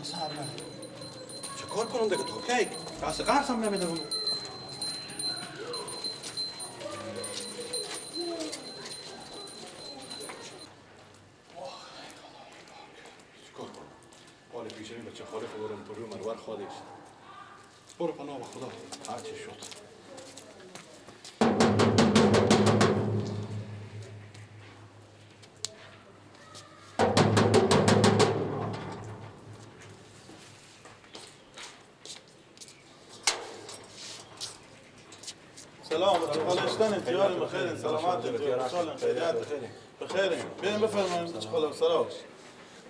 سر من چه کار کنم دیگه تو کی کسی قرض هم نمیده بونم. چه کار کنم؟ حال پیشمی بچه خاله خبرم پر رو مرور خواهدش برو پناه به خدا هرچی شد. سلام بچه انتیار بخیر سلامت انتیار خیریت بخیر بیاین بفرمایید بچه خاله سلام.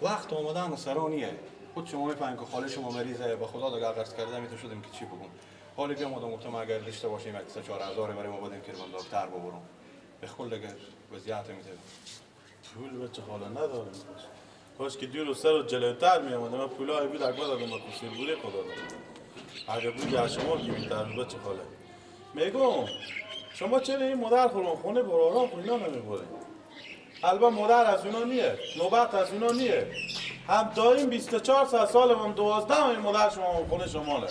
وقت آمدن سرانیه خود شما میفهمید که خاله شما مریضه با خدا دیگه قرض کرده میتو شدیم که چی بگم. حالا بیام آدم گفتم اگر داشته باشیم یک 3-4 هزار برای ما بدیم که من دکتر ببرم به خود دیگه وضعیت میته. پول بچه خاله نداریم کاش که دور و سر و جلوتر میامدم من پولای بود اگه دادم ما کوسیر بوده خدا دادم اگه بود از شما که میتر بچه خاله. میگم شما چرا این مادر خورم خونه برارا اینا نمیبره؟ البته مادر از اونا نیه، نوبت از اونا نیه. هم داریم 24 سال سال هم 12 این مادر شما خونه شماله.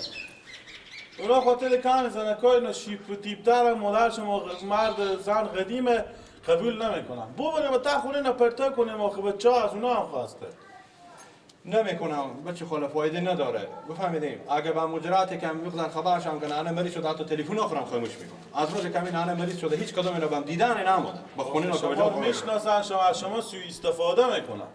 اونا خاطر کم زنکای اینا شیپ و تیپتر مادر شما مرد زن قدیمه قبول نمیکنن. ببریم تا خونه اینا پرتا کنیم آخه بچه از اونا هم خواسته. نمیکنم بچه خاله فایده نداره بفهمیدیم. اگه به مجرات کم میخدن خبرش هم کنه انا مریض شده حتی تلفن آخرم خاموش میکنم. از روز کمین انا مریض شده هیچ کدوم اینا بهم دیدن نموده با خونه اینا کجا میشناسن شما از شما سوء استفاده میکنن.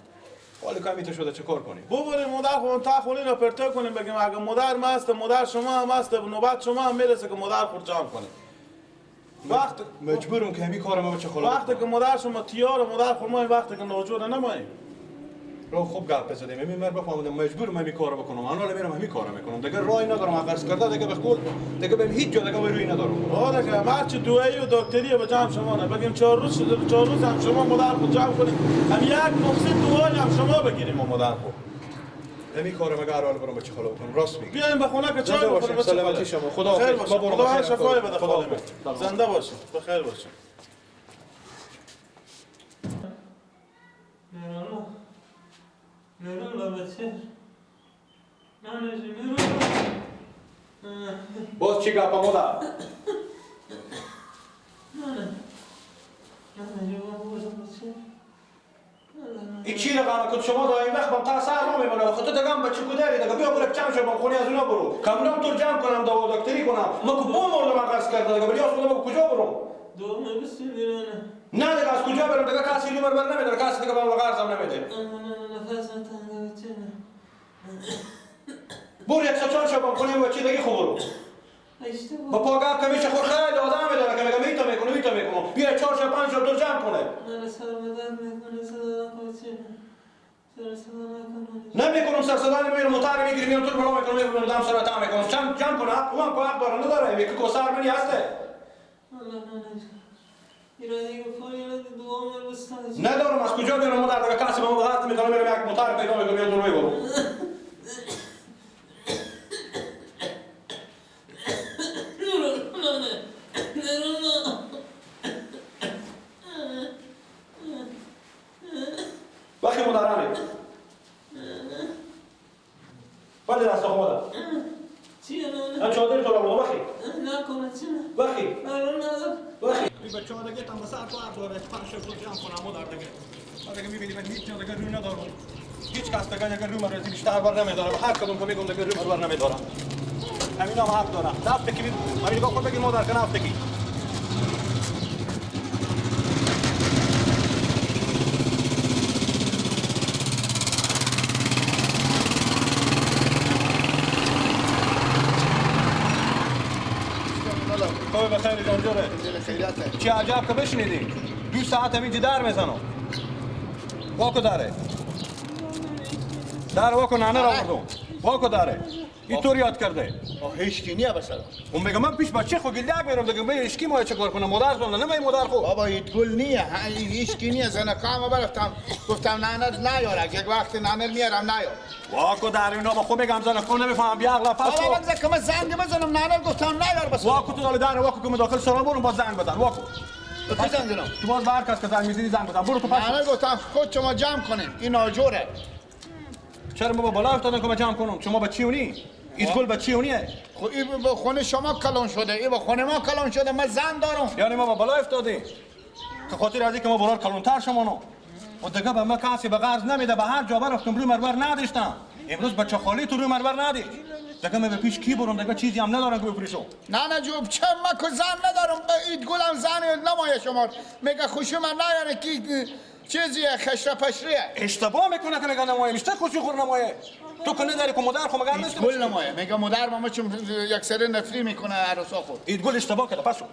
حالا کمی تو شده چه کار کنیم؟ ببریم مادر خودمون تا خونه اینا پرتا کنیم بگیم اگه مادر مست مادر شما هم هست نوبت شما هم میرسه که مادر خود جمع کنه. وقت مجبورم که همین کارم بچه خاله. وقتی که مادر شما تیار مادر خود ما وقتی که ناجور نماییم. رو خوب گپ زدیم. همین مر بفهمیدم مجبورم همین کارو بکنم. من حالا میرم همین کارو میکنم دیگه راهی ندارم. قرض کرده دیگه به قول دیگه بهم هیچ جا دیگه روی ندارم. آره دیگه هرچی دعایی و دکتری به جمع شما نه بگیم 4 روز 4 روز هم شما مادر خود جمع کنیم هم یک نقطه دعایی هم شما بگیریم مادر خود. همین کارو مگه حالا برام بچه خاله بکنم. راست میگی. بیایم به خونه که چای بخوریم. سلامتی شما. خدا حافظ. ما برو خدا شفای بده. خدا زنده باشید. بخیر باشید. باز چی گپا مادر؟ این چی رقمه که شما دایم وقت بام تا سر نمیمونه. خود تو دیگه هم بچه کودری دیگه بیا برو جمع شو بام خونه از اونا برو کمونم تو جمع کنم دوا دکتری کنم. ما که بو مردم قرض کرده دیگه ولی از خودم کجا برم؟ نه دیگه از کجا برم دیگه کسی لیمر بر نمیداره کسی دیگه بام قرضم نمیده. برو یک 4 شب خونه بچه دیگه خوب برو. با پا گپ که میشه خور خیلی آدم داره که میگه میتا میکنه میتا میکنه بیا 4 شب 5 شب تو جمع کنه. نمیکنم سر صدا نمیرم موتر میگیرم میام تو بلا میکنم میبرم دم سر تا میکنم جمع جمع کنه. حق اون حق داره نداره یکی کوسر منی هسته. ندارم از کجا بیارم مادر دیگه کسی به ما غلط میکنه میرم یک موتر پیدا میکنم میام دور میبرم. وقتی مادرانه بله دست آقا مادر من چادر تو را بودم. وقتی وقتی وقتی این بچه ها دیگه تم به سر تو حق داره 5 شب جمع کنم مادر دیگه من دیگه میبینی من هیچ جا دیگه رو ندارم. هیچ کس دیگه رو من بیشتر بر نمیدارم. هر کدوم که میگم دیگه رو بر نمیدارم. همین هم حق دارم. نفت کی همین نگاه کن بگیر مادر که نفت کی بخیر جان جوره. چی عجب که بشنیدیم 2 ساعت همینجا در میزنم. واکو داره در واکو ننه را آوردم. واکو داره اینطور یاد کرده. هیچکی نیه بسرا. اون میگه من پیش بچه خو گلدک میرم دیگه من اشکی ما چه کار کنم مادر زنم نه من مادر خو. بابا هیچ گل نیه هیچکی نیه. زنکام برفتم گفتم ننه نیار یک وقت ننه میارم نیار. واکو در اینا با خو میگم زن خو نمیفهم بیا عقل پس. بابا من زکم زنگ بزنم ننه گفتم نیار بس. واکو تو دال در واکو که داخل سرا برو باز زنگ بزن. واکو تو زنگ زنم تو باز هر کس که زنگ میزنی زنگ بزن برو تو پس. ننه گفتم خود شما جمع کنین این ناجوره. چرا ما با بالا افتادن که ما جمع کنم؟ شما با چی این گل با چی اونیه؟ خب این با خونه شما کلان شده، این با خونه ما کلان شده، من زن دارم. یعنی ما با بالا افتادیم که خاطر از اینکه ما برار کلانتر شما و دیگه به ما کسی به قرض نمیده، به هر جا برفتم روی مربر نداشتم. امروز بچه خالی تو روی مربر نداشت. دیگه من به پیش کی برم؟ دیگه چیزی هم ندارم که بفروشم. نه نه جوب چه ما که زن ندارم، این گلم زن نمایه شما. میگه خوشی من نیاره کی چیزیه خشره پشریه. اشتباه میکنه که میگه نمایه، میشته خوشی خور نمایه. تو که نداری که مادر خو مگر نیست گل نمایه. میگه مادر ما چون یک سری نفری میکنه عروسا خود. این گل اشتباه کرده. پسو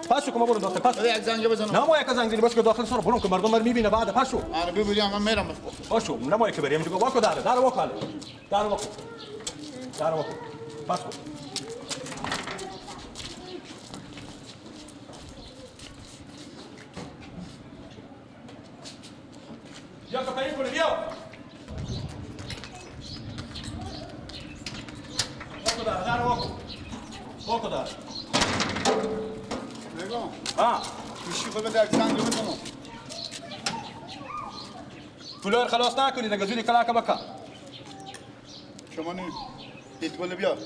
پسو که ما برو داخل. پسو یک زنگ بزن. نمایه که زنگ زنی باش که داخل سر برو که مردم مر میبینه بعد. پسو آره ببینم من میرم. پسو نمایه که بریم واکو داره در واکو در واکو در واکو. پسو یا که پایین کنی بیا. واکو داره در واکو واکو داره. نگاه ها میشی خود بده یک زنگ بزنم. پولار خلاص نکنی دیگه زودی کلاک بکن. شما نی دیت گل بیار.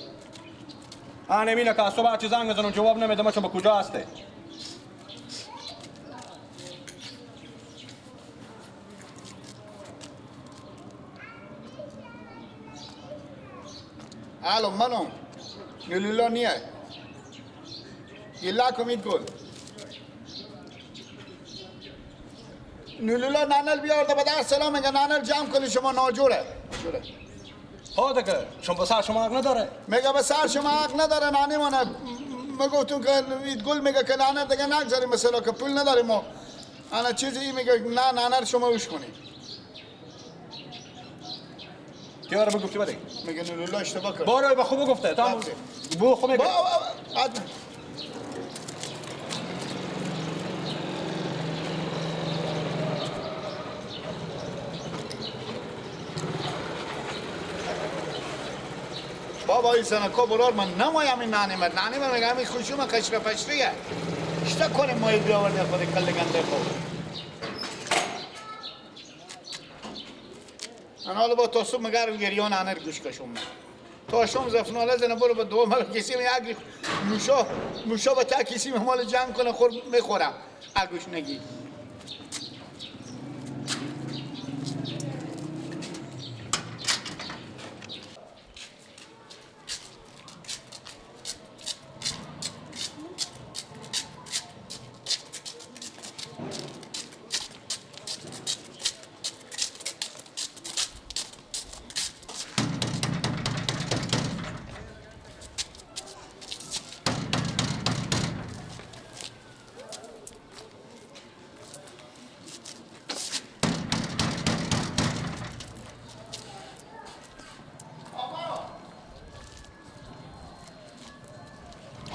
آ نمیله که صبح چه زنگ بزنم جواب نمیده. ما شما کجا هستی؟ الو منم نلولا نیه یلا کمید گل نلولا نانل بیارده به در سلام میگه نانل جمع کنی شما ناجوره. ها دیگه شما به سر شما حق نداره. میگه به سر شما حق نداره نانی مانه. ما گفتم که گل میگه که نانل دیگه نگذاریم مثلا که پول نداریم ما. انا چیزی میگه نه نانل شما اوش کنید. تیاره بگفتی بده. میگه نلولا اشتباه کرد. بارو به خوب گفته. تا بو خوب میگه. بابا این سنکا برار من نمایم این نانی من نانی من میگه همین خوشی من خشره پشریه. اشتا کنه مایی بیاورده خود کل گنده خود. من حالا با تا صبح مگرم گریان انر گوش کشم. تا شام زفناله زنه برو به دو مال کسی می اگری موشا موشا با تا کسی مال جمع کنه خور میخورم اگوش نگی.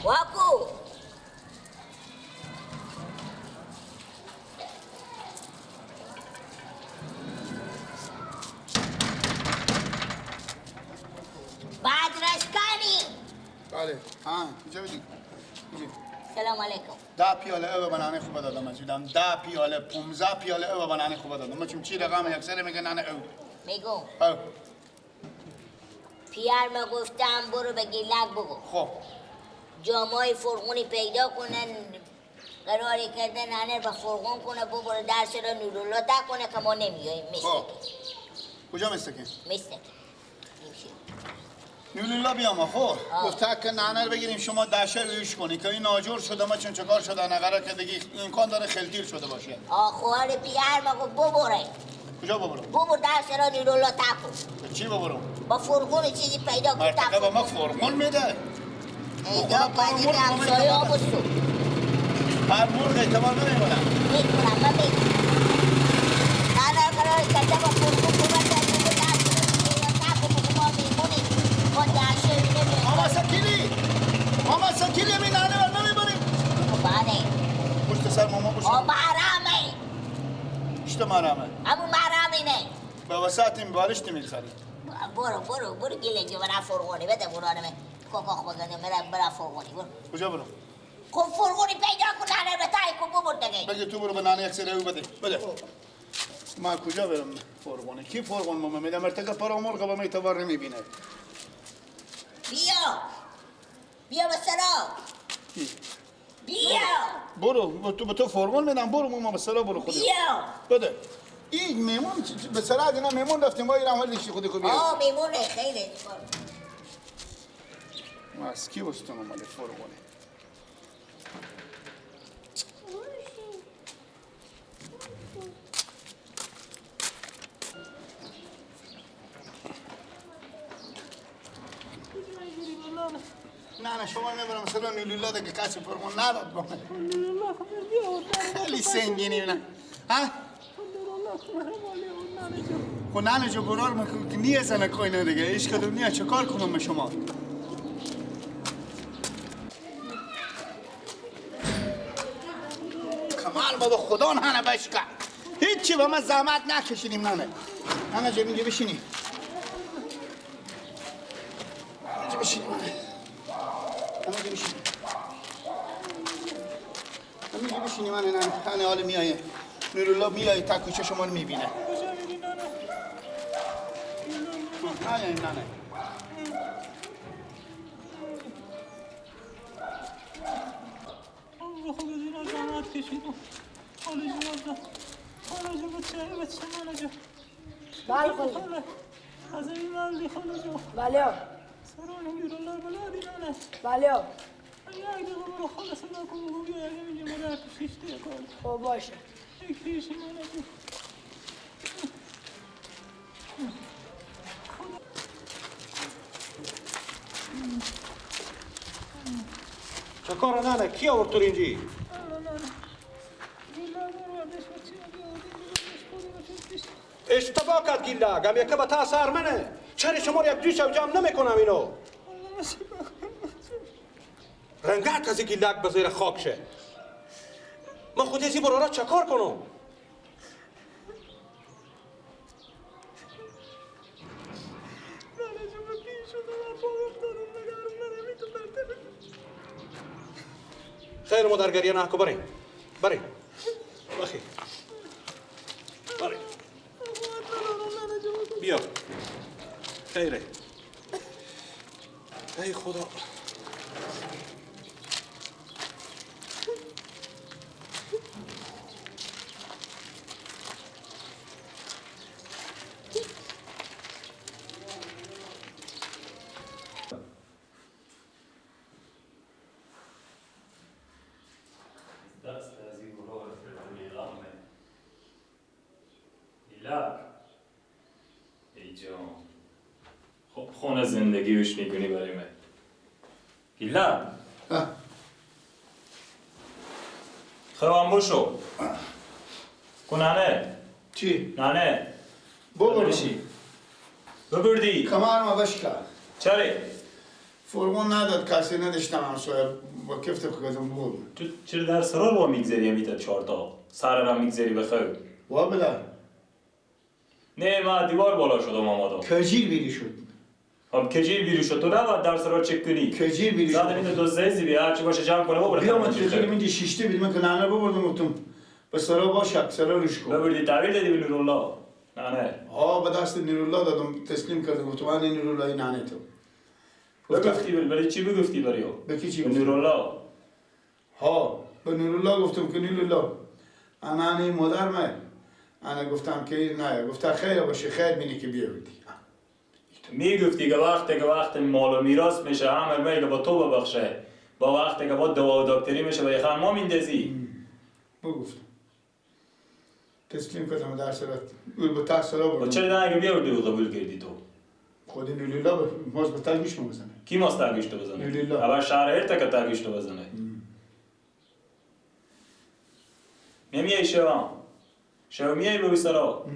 واکو بادرشکانی. بله ها اینجا بدی. سلام علیکم. 10 پیاله او به نانه خوب دادم از 10 پیاله 15 پیاله او به نانه خوب دادم. ما چون چی رقم یک سر میگه نانه او میگم او پیار ما گفتم برو به گیلک بگو. خب جامای فرغونی پیدا کنن قراری کردن نانه با فرغون کنه ببره درس رو نورولا تا کنه که ما نمیاییم. خب کجا مستکه؟ مستکه نورولا بیام. خب گفته که نانه رو بگیریم شما دشه رویش کنی که این ناجور شده ما چون چکار شده نقره که دیگه امکان داره خلتیر شده باشه. خواهر پیار ما گفت ببره. کجا ببرم؟ ببر درس رو نورولا تا کن. چی ببرم؟ با فرغون چیزی پیدا کن. مرتقه با ما فرغون میده؟ ایدا قدیم همسایه ها بسو پر مرغ اعتبار نمیکنم میکنم من میکنم نه نه قرار کرده با فرغون ببرد ما میمونیم ما درشه نمی‌بریم. ماما سکیلی ماما سکیلی می نانه بر نمیبریم. بله پشت سر ماما بشو. محرمه اشتا محرمه همون محرمه نه به وسط این بالشت میخری. برو برو برو گله جو برا فرغونی بده برو کوکاخ بگنه برم برا فرغونی برو. کجا برو؟ خب فرغونی پیدا کن نانه به تای کن ببر دیگه. بگی تو برو به نانه یک سری او بده بده. ما کجا برم فرغونه؟ کی فرغون ما میدم ارتکا پرا مرغ با میتوار نمیبینه. بیا بیا بسرا بیا برو تو به تو فرغون میدم برو ما بسرا برو خودت بیا بده. این میمون بسرا اینا میمون رفتیم با ایران ولی خودی کو بیا. آه میمونه خیلی ما از کی وستون مال فرغونه؟ نه نه شما میبرم مثلا نیلولا دیگه کسی فرمون نداد با من. خیلی سنگینی نه ها؟ خب نه جو برار من که نیه زنه کوینه دیگه ایش کدوم نیه چه کار کنم شما؟ کمال بابا خدا نه بشکه هیچی با من زحمت نکشیدیم. نه نه نه جو میگه بشینی بشینی همینجا بشینی من نه حال میایه نورالله میایه تا کوچه شما رو میبینه. نه نه نه بله بله خب باشه. چه کار نه کی آورد تو اینجی؟ اشتباه کرد گیلک هم یکه به تا سر منه. چرا شما رو یک دوش جمع نمیکنم اینو؟ رنگت از گیلک به زیر خاک شه. من خود ازی برارا چه کار کنم؟ خیر مادرگریه نکو بریم بریم بخیر بریم بیا خیره. ای خدا دست از این برار فرقونی غمه ایلک ای جان خب خونه زندگی بش میکنی برای من ایلک خب بشو کو ننه چی؟ ننه ببردی ببردی کمر ما بشکر. چرا؟ فرمون نداد کسی نداشتم همسایه با کفت خودم بود. تو چرا در سرار با میگذری همیتا چهار تا سر را میگذری بخیر وا بلا نه ما دیوار بالا شدم آمادم کجیر بیری شد. خب کجیر بیری شد تو نباید در سرار چک کنی کجیر بیری شد زاده میده دو زیزی بی هرچی باشه جمع کنه ببره. بیا من کجیر اینجا شیشته بید من که ننه ببردم گفتم به سرا باشه سرا روش کن. ببردی تحویل دادی به نورالله؟ نه نه ها به دست نورالله دادم تسلیم کردم گفتم من نورالله ننه تو بگفتی برای چی بگفتی برای او؟ به کی چی به گفتم؟ نورالله. ها به نورالله گفتم که نورالله انا انا مادر من انا گفتم که نه گفت خیر باشه خیر بینی که بیاوردی. میگفتی که وقتی که وقت مال و میراث میشه همه میگه با تو ببخشه با وقتی که با دوا و دکتری میشه با یخان ما میندازی. بگفتم تسلیم کردم در صورت او به تحصیل بردم. چرا نه بیاوردی و قبول کردی تو؟ خود نورالله ماست به تاگیش بزنه. کی ماست تاگیش تو بزنه؟ نورالله. اول شهر هرتا که تاگیش تو بزنه. نمیای شوام شو میای به سرا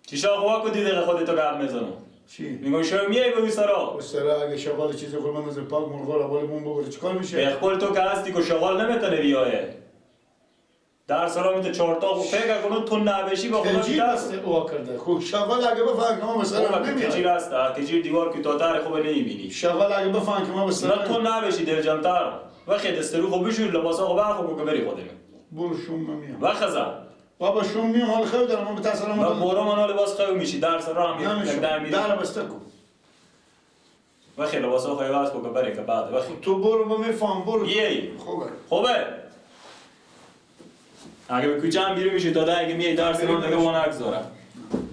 چیشا خوا کو دیده خودتو گپ میزنم چی؟ میگم شو میای به سرا سرا اگه شغال چیزی خود من از پاک مرغا را بالا بوم ببره چیکار میشه؟ به قول تو که هستی که شغال نمیتونه بیایه در سرا میته چهار تا فکر کنم تو نبشی با خدا کجیر دست او کرده خب شغال اگه بفهم که ما مثلا نمیاد کجیر هست کجیر دیوار که تا در خوب نمیبینی شغال اگه بفهم که ما مثلا نه تو نبشی دلجمتر وقتی دسترو خب بشور لباسا خب برخو که بری خودم برو شوم میام وخزم بابا شوم میام حال خیلی دارم من بتسلام. من برو من حال باز خیلی میشی درس را هم نمیشم. در بسته کن. وخی لباسا خواهی عوض کن که بره که بعد وخی تو برو با میفهم برو. یه خوبه. خوبه. اگه به کوچه هم بیرون میشی تا ده اگه میای درس رو دیگه وان عکس دارم.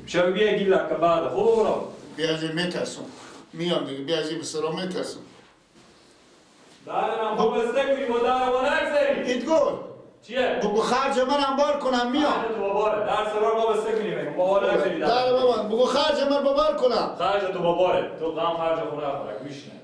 شب بیا گیل که بعد خوب برو. بیا از میترسم. میام دیگه بیا از این بسرا میترسم. درم خوب بسته کنی با در وان عکس داری. ایدگل. چیه؟ بگو خرج من انبار کنم میام. تو باباره. درس رو ما بسته کنیم. با وان عکس داری. در بابا بگو خرج من بابار کنم. خرج تو باباره. تو غم خرج خونه خورک گوش نه.